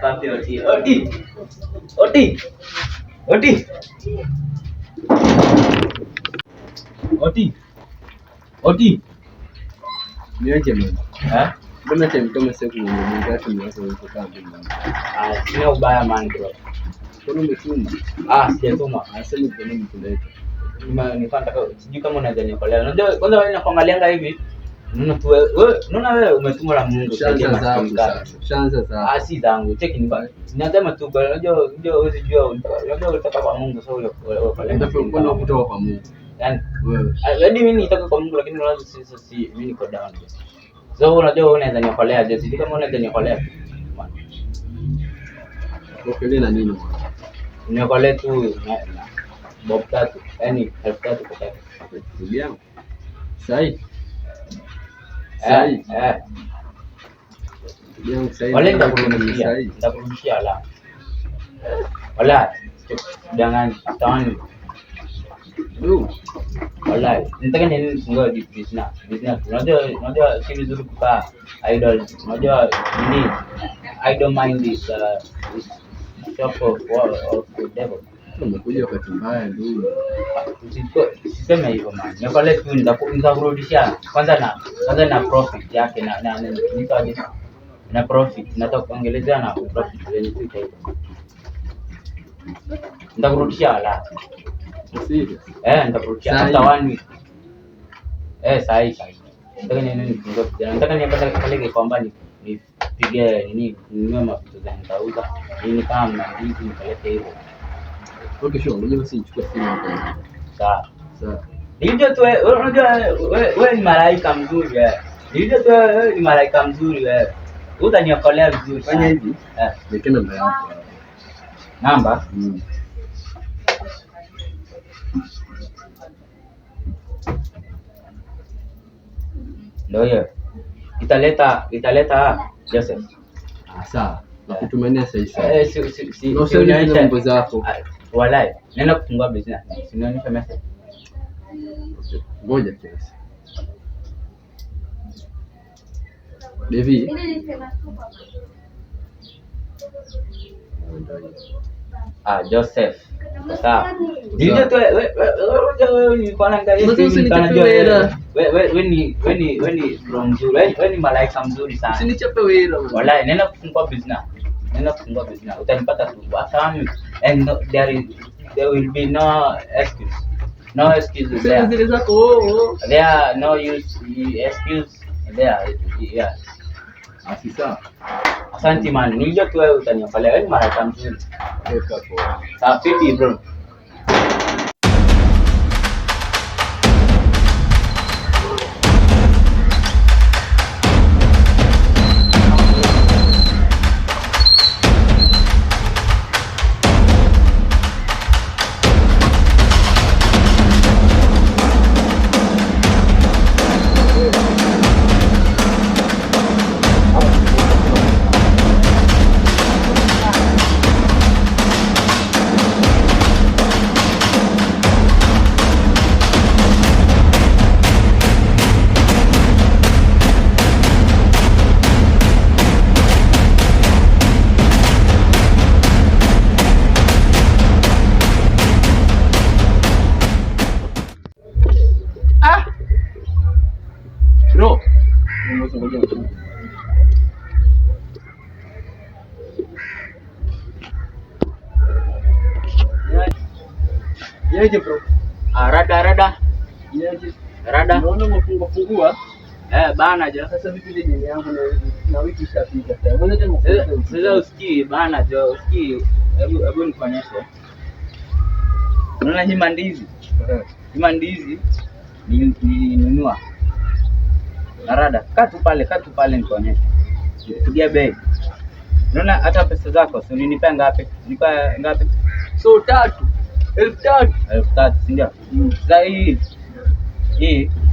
Papi Oti. Oti. Oti. Oti. Oti. Oti. Niaje mimi. Eh? Mbona time kama sasa kuna ngapi ni wako kama mimi. Ah, sina ubaya man bro. Mbona umetuma? Ah, sijatuma. Anasema kwa nini mkuleta? Nilikuwa nataka sijui kama unaweza niokolea. Unajua kwanza wewe nakuangalianga hivi. Unaona tu wewe, unaona wewe umetumwa na Mungu saidia Shanza maskini zangu kaka. sasa. Shanza zangu. Ah, si zangu. Cheki ni bana. Nasema tu bana, unajua huwezi jua unajua ulitoka kwa Mungu sasa ule ule Ndio mbona kutoka kwa Mungu. Yaani Wewe. hadi mimi nitoka kwa Mungu lakini unajua si mimi niko down. So unajua wewe unaweza niokolea je? Sijui kama unaweza niokolea. Ukolee na nini mwana? Niokolee tu na bob tatu, yaani 3,000 peke yake. Ndugu yangu. Sahi. Sahi. Eh. Ndugu yangu sahi. Wala nitakurudishia. Sahi. Nitakurudishia wala. Wala danganyi, tawani. Ndugu. Wala nataka nini nifungue business. Business. Unajua si vizuri kukaa idle. Unajua nini? Idle mind is shop of the devil. Umekuja wakati mbaya ndugu. Usiseme hivyo man. Niokolee tu nitakurudishia kwanza na profit yake na na profit. Nataka kuongelezea na profit yenye tu itaita. Nitakurudishia wala. Serious. Eh, nitakurudishia Sahi. after one week. Eh, sahi sahi. Nataka niende nifungue kijana. Nataka niende pale Gikomba nipige nini, ninunue mafuta za nitauza. Nini kama mandizi nipeleke hivyo. Okay, sure. Ngoja basi nichukue simu hapa. Sawa. Sawa. Nilijua tu wewe, unajua wewe ni malaika mzuri wewe. Nilijua tu wewe ni malaika mzuri wewe. Utaniokolea vizuri Fanya sana. hivi. Eh, Niweke namba yako. namba Mm. ndio hiyo. Italeta Joseph. Ah, sawa. Nakutumania sahi sahi. Eh, si si si Na usirudi unionyeshe- na mambo zako. Ah, walai, nenda kufungua business. Sinionyeshe message. Okay. Ngoja kiasi. Devi. Ah, Joseph. Sawa. Nilijua tu wewe nilikuwa naangalia Mbona simu usinichape nilikuwa najua wewe wera? wewe ni bro mzuri. Wewe ni malaika mzuri sana. Usinichape wera. Man. Walai, nenda kufungua business. Nenda kufungua business. Utanipata tu. After one week. And no, there will be no excuse. No excuse Sema there. zile zako. Oh, oh. There are no use excuse there. Yeah. Ah, si sawa. Asante man. Nilijua tu wewe utaniokolea. Wewe ni malaika mzuri. Weka hapo. Sawa, fiti bro. Bro. Ngoja ngoja. Yaje bro? Ah, rada rada. Yaje? Rada. Naona umefungua fungua. Eh, bana jo. Sasa vipi ile deni yangu na wiki ishafika sasa. Mbona tena Sasa usikii bana jo, usikii. Hebu nikuonyeshe. Unaona hii mandizi? Hii mandizi nilinunua. Na rada, kaa tu pale nikuonyeshe. Pigia bei. Unaona hata pesa zako, si ulinipea ngapi? Nilipea ngapi? So tatu. 3,000. 3,000, si ndio? Sasa hii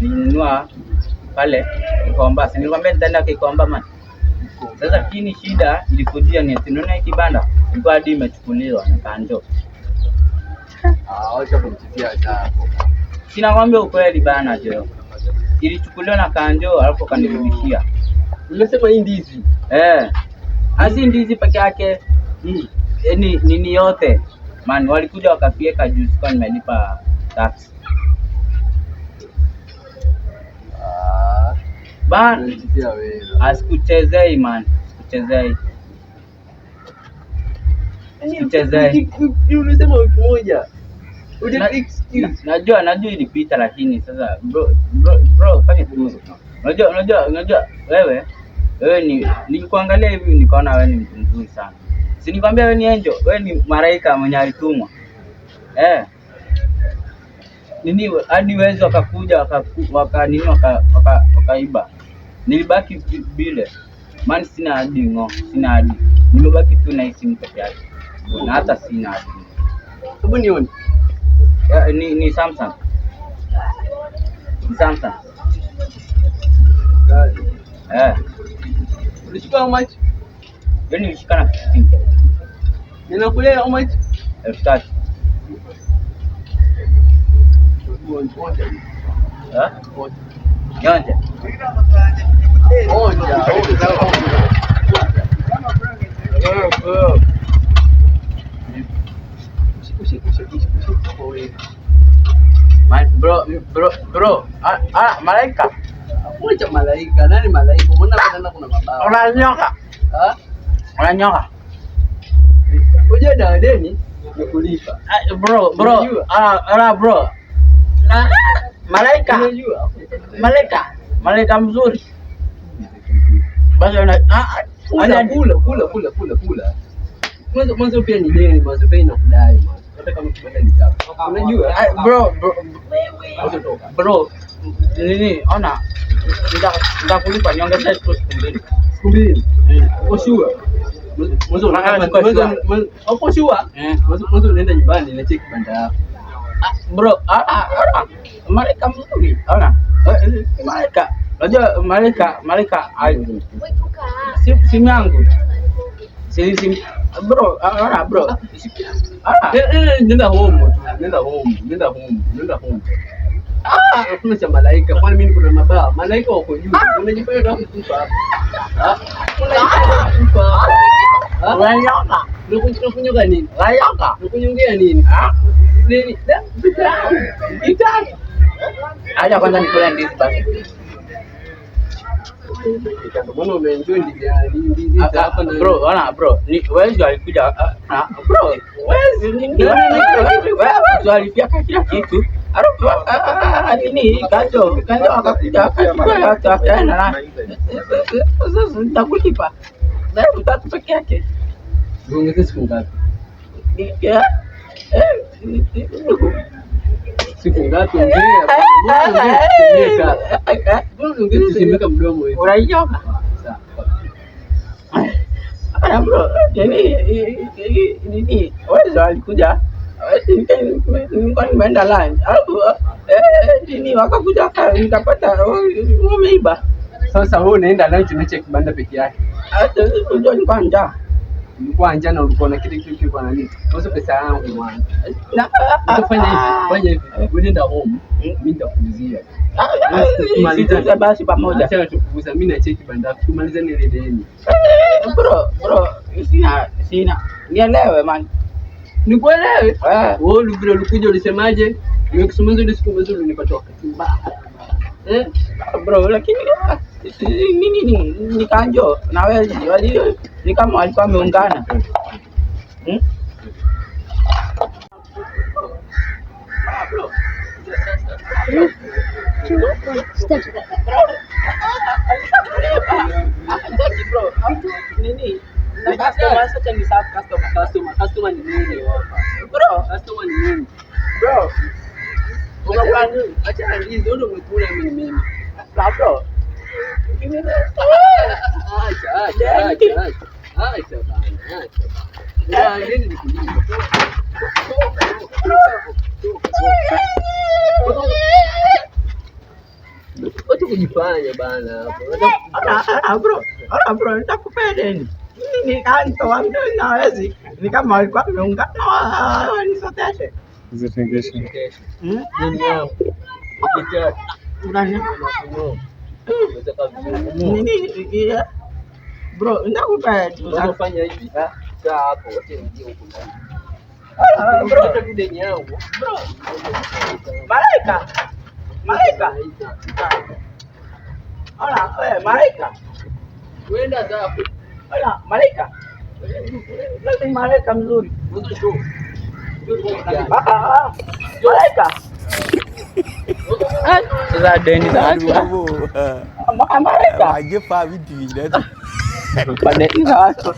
nilinunua pale Gikomba. Si nilikwambia nitaenda Gikomba man. Sasa kini shida ilikujia ni ati unaona hii kibanda ilikuwa hadi imechukuliwa na kanjo. Ah, wacha kumchezea zako. Sina kwambia ukweli bana jo. Ilichukuliwa na kanjo alafu kanirudishia. Unasema hii ndizi. Eh, Asi ndizi peke yake. Ni nini yote. Man, walikuja wakafieka juu sikuwa nimelipa tax. Ah, Ban, unanichezea wewe. asikuchezei man, sikuchezei. Sikuchezei. Ulisema wiki moja. Uja Na- excuse. Najua ilipita lakini sasa bro bro bro fanya tu. Unajua wewe ni nilikuangalia hivi nikaona wewe ni mtu mzuri sana. Si nikwambia wewe ni angel, wewe ni malaika mwenye alitumwa. Eh. Nini hadi wezi wakakuja waka nini wakaiba. Nilibaki bile. Man sina hadi ngo, sina hadi. Nimebaki tu na hii simu peke yake. Na hata sina hadi. Hebu nione. Ya, ni Samsung. Ni Samsung. Eh. Ulishika how much? Yaani nilishika na 15. Ninakulea how much? 3,000. Onja. Eh? Nyonje. Onja. Onja. Ushike. Man, bro, bro, bro. Ah, malaika. Hakuna cha malaika. Nani malaika? Mbona hapa kuna mabawa? Unanyoka. Ah? Unanyoka. Unajua dawa deni ni kulipa. Ah, bro, bro. Unajua? Ah, bro. Na, malaika. Unajua? Malaika. Malaika mzuri. Basi una Kula, kula, kula, kula, kula, kula. Mwanzo pia ni deni, mwanzo pia inakudai mwanzo. Hata kama kibanda ni chako. Unajua? Ah, bro, bro, Mwanzo toka. bro. Nini, ona. Nitakulipa niongezee tu siku mbili. Siku mbili. Uko sure? Mwanzo Ah, uko sure? Eh. Mwanzo unaenda nyumbani na check kibanda yako. Ah, bro, malaika mzuri. Ona. Malaika. Unajua malaika simu yangu. Si bro, ona bro. Ona. Nenda home tu. Nenda home, nenda home, nenda home. Ah, hakuna cha malaika. Kwani mimi niko na mabawa? Malaika wako juu. Unajifanya unataka kukufa hapa. Ah, unajifanya kukufa hapa. Ah, Unanyoka. unakunyoka nini? Unanyoka. Unakunyongea nini? Ah, Nini? Da, vitamu. Vitamu. acha kwanza nikule ndizi basi. Mbona umeenjoy ndizi ya ndizi Ah, hapa na bro, ona bro, ni wezi walikuja bro, wezi nini? Wezi walifyeka kila kitu. Alafu nini kanjo wakakuja wakachukua yote wakaenda na sasa nitakulipa 3,000 peke yake. Uongeze siku ngapi? Siku ngapi? Ongea. Mbona ongea? Mbona ongea tusimeka mdomo hivi? Unaiyoka. Sawa. Hapana bro, nini wezi walikuja nilikuwa nimeenda lunch alafu nini wakakuja nikapata wameiba. Sasa wewe unaenda lunch unaacha kibanda peke yake. Hata unajua nilikuwa njaa. Ulikuwa njaa na ulikuwa na kile kitu kilikuwa na nini? Sasa pesa yangu bwana. Na Utafanya hivi, fanya hivi. Wewe nenda home, mimi nitakuuzia. Tumalize basi pamoja. Acha tukuuza, mimi na cheki kibanda. Tumalize ile deni. Bro, bro, sina. Nielewe man. Nikuelewe? Eh. Wewe vile ulikuja ulisemaje? Nimekusomeza ile siku mwanzo ulinipatia wakati mbaya. Eh? Bro, lakini nini nini ni kanjo na wezi wali ni kama walikuwa wameungana. Hmm? Stop. Bro, nini? Na customer sasa ni sub customer. Customer ni nini hapa? Bro, Customer ni nini? bro. Unakuwa nini? Acha ndizi, wewe umekula mimi mimi. Bro. Acha, acha, acha, acha. Acha bana, acha bana. Nini nikulipa? Wacha kujifanya bana hapo. Ana bro, ana bro, nitakupea deni. Nini kanto wangu na wezi. Ni kama walikuwa wameungana wanisoteshe. Zitengeshe. Hmm? Nini yao? Ukitaka Unani unakunyoa. Unataka vizuri. nini? Bro, nitakupa Unaweza fanya hivi. Kaa hapo, wacha niingie huko ndani. Ah, bro. Hata tu deni yangu. Bro. Malaika. Malaika. Hola, malaika. Wenda zako. Hola, malaika. Wewe ni malaika mzuri. Unaweza show. Ah, ah, ah. Malaika. Sasa deni za watu. Ah, malaika. Deni za watu.